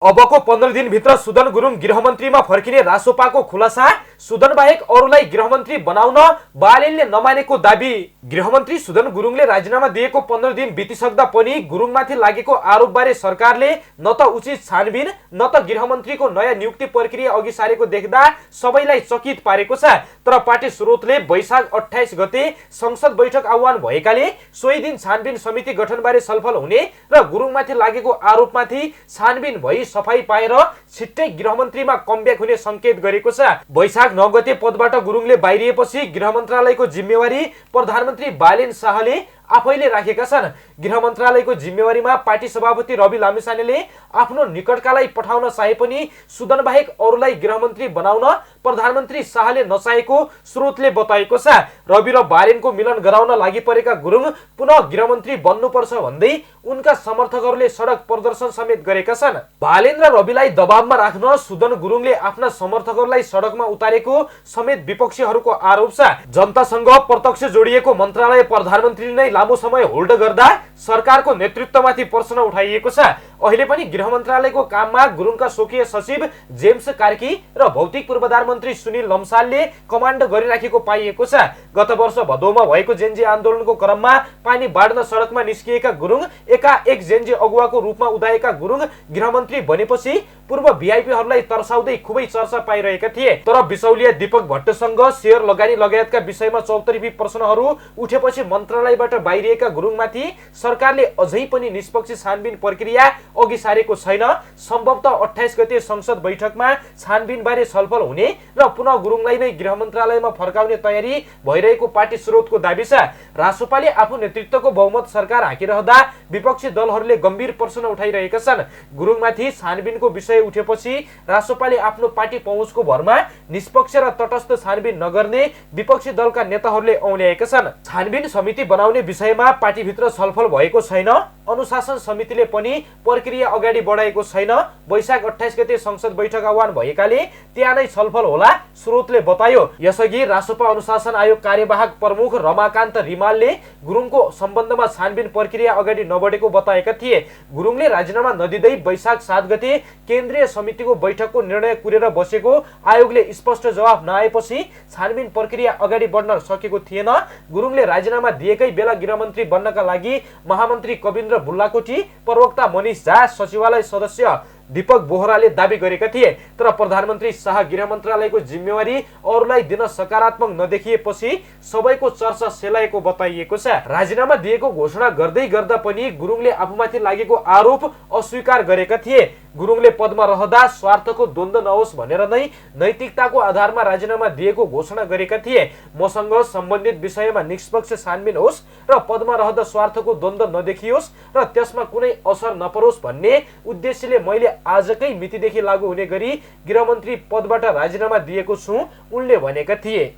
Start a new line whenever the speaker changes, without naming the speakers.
अबको 15 दिनभित्र सुदन गुरुङ गृहमन्त्रीमा फर्किने रासोपाको खुलासा। सुदन बाहेक अरूलाई गृहमन्त्री बनाउन बालेनले नमानेको दाबी। गृहमन्त्री सुदन गुरुङले राजीनामा दिएको 15 दिन बितिसक्दा पनि गुरुङमाथि लागेको आरोपबारे सरकारले न त उचित छानबिन न त गृहमन्त्रीको नयाँ नियुक्ति प्रक्रिया अघि सारेको देख्दा सबैलाई चकित पारेको छ। तर पार्टी स्रोतले वैशाख 28 गते संसद बैठक आह्वान भएकाले सोही दिन छानबिन समिति गठनबारे छलफल हुने र गुरुङमाथि लागेको आरोपमाथि छानबिन भई सफाई पाएर छिट्टै गृहमन्त्रीमा कमब्याक हुने संकेत गरेको छ। वैशाख 9 गते पदबाट गुरुङले बाहिरिएपछि गृह मन्त्रालयको जिम्मेवारी प्रधानमन्त्री बालेन शाहले आफैले राखेका छन्। गृह मन्त्रालयको जिम्मेवारीमा पार्टी सभापति रवि लामिछानेले आफ्नो निकटकालाई पठाउन चाहे पनि सुदन बाहेक अरूलाई गृहमन्त्री बनाउन प्रधानमन्त्री शाहले नचाहेको स्रोतले बताएको छ। रवि र बालेनको मिलन गराउन लागि परेका गुरुङ पुनः गृहमन्त्री बन्नुपर्छ भन्दै उनका समर्थकहरूले सडक प्रदर्शन समेत गरेका छन्। बालेन र रविलाई दबावमा राख्न सुदन गुरुङले आफ्ना समर्थकहरूलाई सडकमा उतारेको समेत विपक्षीहरूको आरोप छ। जनतासँग प्रत्यक्ष जोडिएको मन्त्रालय प्रधानमन्त्रीले नै लामो समय होल्ड गर्दा सरकारको नेतृत्वमाथि प्रश्न उठाइएको छ। अहिले पनि गृह मन्त्रालयको काममा गुरुङका स्वकीय सचिव जेम्स कार्की र भौतिक पूर्वाधार मन्त्री सुनिल लम्सालले कमान्ड गरिराखेको पाइएको छ। गत वर्ष भदौमा भएको जेनजी आन्दोलनको क्रममा पानी बाँड्न सडकमा निस्किएका गुरुङ एकाएक जेनजी अगुवाको रूपमा उदाएका गुरुङ गृहमन्त्री बनेपछि पूर्व भिआइपीहरूलाई तर्साउँदै खुबै चर्चा पाइरहेका थिए। तर बिचौलिया दीपक भट्टसँग शेयर लगानी लगायतका विषयमा चौतर्फी प्रश्नहरू उठेपछि मन्त्रालयबाट बाहिरिएका गुरुङमाथि सरकारले अझै पनि निष्पक्ष छानबिन प्रक्रिया अघि सारेको छैन। सम्भवतः 28 गते संसद बैठकमा छानबिन बारे छलफल हुने र पुनः गुरुङलाई नै गृह मन्त्रालयमा फर्काउने तयारी भइरहेको पार्टी स्रोतको दाबी छ। रासोपाले आफू नेतृत्वको बहुमत सरकार हाकिरहँदा विपक्षी दलहरूले गम्भीर प्रश्न उठाइरहेका छन्। गुरुङमाथि छानबिनको विषय उठेपछि रासोपाले आफ्नो पार्टी पहुँचको भरमा निष्पक्ष र तटस्थ छानबिन नगर्ने विपक्षी दलका नेताहरूले औल्याएका छन्। छानबिन समिति बनाउने विषयमा पार्टीभित्र छलफल भएको छैन। अनुशासन समितिले पनि प्रक्रिया अगाडि बढाएको छैन। वैशाख 28 गते संसद बैठक आह्वान भएकाले त्यहाँ नै छलफल होला, स्रोतले बतायो। यसअघि रासोपा अनुशासन आयोग कार्यवाहक प्रमुख रमाकान्त रिमालले गुरुङको सम्बन्धमा छानबिन प्रक्रिया अगाडि नबढेको बताएका थिए। गुरुङले राजीनामा नदिँदै वैशाख 7 गते केन्द्रीय समितिको बैठकको निर्णय कुरेर बसेको आयोगले स्पष्ट जवाफ नआएपछि छानबिन प्रक्रिया अगाडि बढ्न सकेको थिएन। गुरुङले राजीनामा दिएकै बेला गृहमन्त्री बन्नका लागि महामन्त्री कविन्द्र बुल्लाकोटी, प्रवक्ता मनिष झा, सचिवालय सदस्य दीपक बोहराले दाबी गरेका थिए। तर प्रधानमन्त्री शाह गृह मन्त्रालयको जिम्मेवारी अरूलाई दिन सकारात्मक नदेखिएपछि सबैको चर्चा सेलाएको बताइएको छ। राजीनामा दिएको घोषणा गर्दै गर्दा पनि गुरुङले आफूमाथि लागेको आरोप अस्वीकार गरेका थिए। गुरुङले पदमा रहँदा स्वार्थको द्वन्द्व नहोस् भनेर नै नैतिकताको आधारमा राजीनामा दिएको घोषणा गरेका थिए। मसँग सम्बन्धित विषयमा निष्पक्ष छानबिन होस् र पदमा रहँदा स्वार्थको द्वन्द्व नदेखियोस् र त्यसमा कुनै असर नपरोस् भन्ने उद्देश्यले मैले आजकै मितिदेखि लागू हुने गरी गृहमन्त्री पदबाट राजीनामा दिएको छु, उनले भनेका थिए।